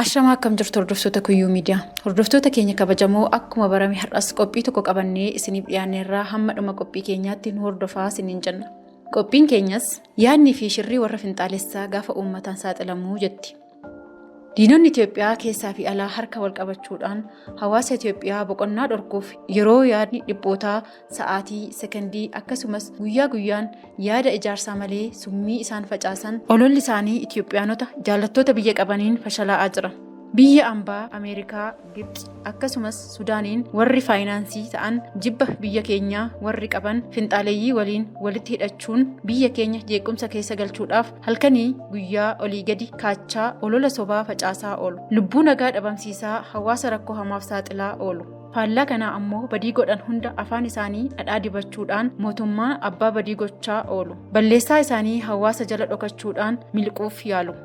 Ashamaa akkam jirtu hordoftoota Kuyyuu Miidiyaa. Hordoftoota keenya kabajamoo akkuma barame har'as qophii tokko qabannee isiniif dhiyaanneerraa hamma dhuma qophii keenyaatti nu hordofaa isiniin jenna. Qophiin keenyas yaadni fi shirrii warra finxaalessaa gaafa uummataan saaxilamuu jetti. Diinonni Itoophiyaa keessaa fi alaa harka wal qabachuudhaan hawaasa Itoophiyaa boqonnaa dhorkuuf yeroo yaadni dhiphootaa sa'aatii, sekondii akkasumas guyyaa guyyaan yaada ijaarsaa malee summii isaan facaasan ololli isaanii Itoophiyaanota jaallattoota biyya qabaniin fashalaa'aa jira. Biyya ambaa Ameerikaa, Gibxi akkasumas Sudaaniin warri faayinaansii ta'an jibba biyya keenyaa warri qaban finxaaleyyii waliin walitti hidhachuun biyya keenya jeequmsa keessa galchuudhaaf halkanii guyyaa olii gadi kaachaa olola sobaa facaasaa oolu. Lubbuu nagaa dhabamsiisaa hawaasa rakkoo hamaaf saaxilaa oolu. Faallaa kanaa ammoo badii godhan hunda afaan isaanii dhadhaa dibachuudhaan mootummaa abbaa badii gochaa oolu. Balleessaa isaanii hawaasa jala dhokachuudhaan miliquuf yaalu.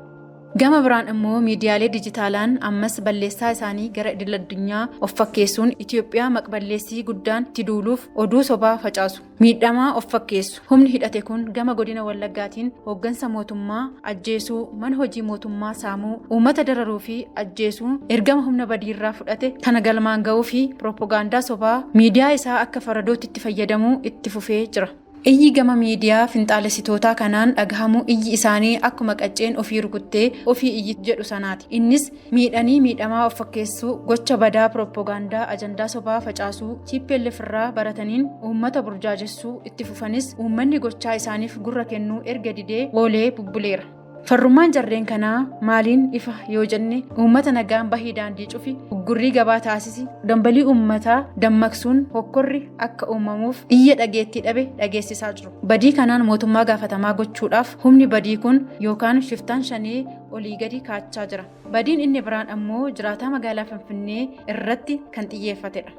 Gama biraan immoo miidiyaalee dijitaalaan ammas balleessaa isaanii gara idil-addunyaa of fakkeessuun Itoophiyaa maqballeessii guddaan itti duuluuf oduu sobaa facaasu. Miidhamaa of fakkeessu. Humni hidhate kun gama godina Wallaggaatiin hooggansa mootummaa ajjeesuu, mana hojii mootummaa saamuu, uummata dararuu fi ajjeesuu ergama humna badiirraa fudhate kana galmaan ga'uu fi pirooppogaandaa sobaa miidiyaa isaa akka faradootti itti fayyadamuu itti fufee jira. Iyyi gama miidiyaa finxaalessitootaa kanaan dhagahamu iyyi isaanii akkuma qacceen ofii rukuttee ofii iyyi jedhu sanaati. Innis miidhanii miidhamaa of fakkeessuu, gocha badaa pirooppogaandaa ajandaa sobaa facaasuu TPLF irraa barataniin uummata burjaajessuu itti fufanis uummanni gochaa isaaniif gurra kennuu erga didee oolee bubbuleera. Farrummaan jarreen kanaa maaliin ifa yoo jenne uummata nagaan bahii daandii cufi, uggurrii gabaa taasisi, dambalii uummataa dammaqsuun hokkorri akka uumamuuf iyya dhageettii dhabe dhageessisaa jiru. Badii kanaan mootummaa gaafatamaa gochuudhaaf humni badii kun yookaan shiftaan shanee olii gadi kaachaa jira. Badiin inni biraan ammoo jiraataa magaalaa Finfinnee irratti kan xiyyeeffatedha.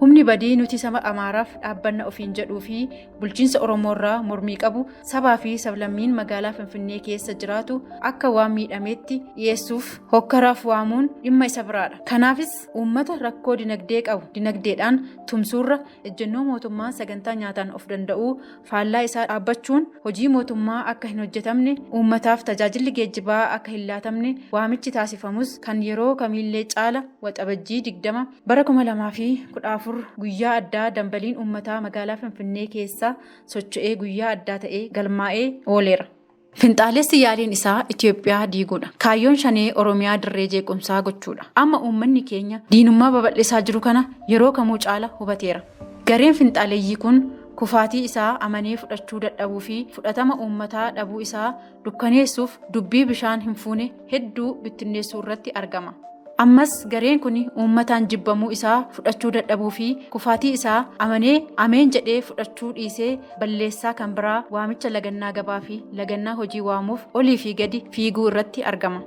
Humni badii nuti saba Amaaraaf dhaabbanna ofiin jedhuu fi bulchiinsa Oromoorraa mormii qabu sabaa fi sablammiin magaalaa Finfinnee keessa jiraatu akka waan miidhameetti dhiyeessuuf hokkaraaf waamuun dhimma isa biraadha. Kanaafis uummata rakkoo dinagdee qabu dinagdeedhaan tumsuurra ejjennoo mootummaa sagantaa nyaataan of danda'uu faallaa isaa dhaabbachuun hojii mootummaa akka hin hojjetamne, uummataaf tajaajilli geejjibaa akka hin laatamne waamichi taasifamus kan yeroo kamiillee caala Waxabajjii 20 bara 2014 guyyaa addaa dambaliin uummataa magaalaa Finfinnee keessa socho'ee guyyaa addaa ta'ee galmaa'ee ooleera. Finxaalessi yaaliin isaa Itoophiyaa diiguudha. Kaayyoon Shanee Oromiyaa dirree jeequmsaa gochuudha. Amma uummanni keenya diinummaa babal'isaa jiru kana yeroo kamuu caala hubateera. Gareen finxaaleyyii kun kufaatii isaa amanee fudhachuu dadhabuu fi fudhatama uummataa dhabuu isaa dukkaneessuuf dubbii bishaan hin fuune hedduu bittinneessuu irratti argama. Ammas gareen kun uummataan jibbamuu isaa fudhachuu dadhabuu fi kufaatii isaa amanee ameen jedhee fudhachuu dhiisee balleessaa kan biraa waamicha lagannaa gabaa fi lagannaa hojii waamuuf olii fi gadi fiiguu irratti argama.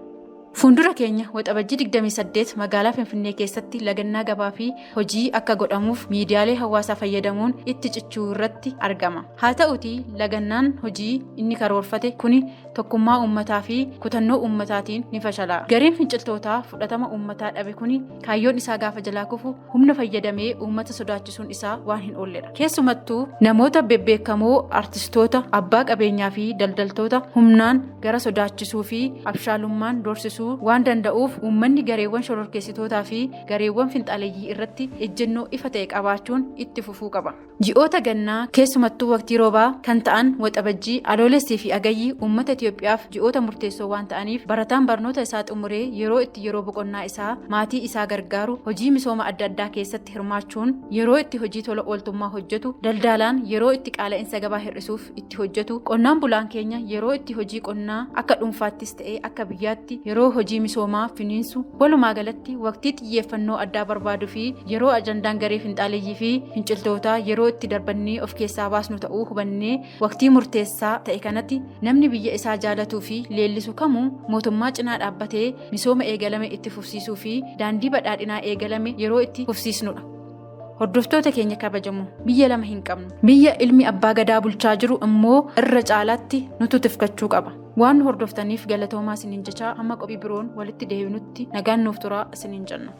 Fuundura keenya Waxabajjii 28 magaalaa Finfinnee keessatti lagannaa gabaa fi hojii akka godhamuuf miidiyaalee hawaasaa fayyadamuun itti cichuu irratti argama. Haa ta'utii lagannaan hojii inni karoorfate kuni tokkummaa uummataa fi kutannoo uummataatiin ni fashalaa'a. Gareen finciltootaa fudhatama uummataa dhabe kuni kaayyoon isaa gaafa jalaa kufu humna fayyadamee uummata sodaachisuun isaa waan hin oolledha. Keessumattuu namoota bebbeekamoo, artistoota, abbaa qabeenyaa fi daldaltoota humnaan gara sodaachisuu fi abshaalummaan doorsisuu waan danda'uuf uummanni gareewwan shororkeessitootaa fi gareewwan finxaaleyyii irratti ejjennoo ifa ta'e qabaachuun itti fufuu qaba. Ji'oota gannaa, keessumattuu waqtii roobaa kan ta'an Waxabajjii, Adoolessi fi Agayyi uummata Itoophiyaaf ji'oota murteessoo waan ta'aniif barataan barnoota isaa xumuree yeroo itti yeroo boqonnaa isaa maatii isaa gargaaru, hojii misooma adda addaa keessatti hirmaachuun yeroo itti hojii tola ooltummaa hojjetu, daldaalaan yeroo itti qaala'insa gabaa hir'isuuf itti hojjetu, qonnaan bulaan keenya yeroo itti hojii qonnaa akka dhuunfaattis ta'ee akka biyyaatti yeroo hojii misoomaa finiinsu, walumaa galatti waqtii xiyyeeffannoo addaa barbaadu fi yeroo ajandaan garee finxaaleyyii fi finciltootaa yeroo itti darbannee of keessaa baasnu ta'uu hubannee waqtii murteessaa ta'e kanatti namni biyya isaa jaalatuu fi leellisu kamuu mootummaa cinaa dhaabbatee misooma eegalame itti fufsiisuu fi daandii badhaadhinaa eegalame yeroo itti fufsiisnudha. Hordoftoota keenya kabajamoo, biyya lama hin qabnu. Biyya ilmi abbaa gadaa bulchaa jiru immoo irra caalaatti nutu tifkachuu qaba. Waan nu hordoftaniif galatoomaa isiniin jechaa hamma qophii biroon walitti deebinutti nagaan nuuf turaa isiniin jenna.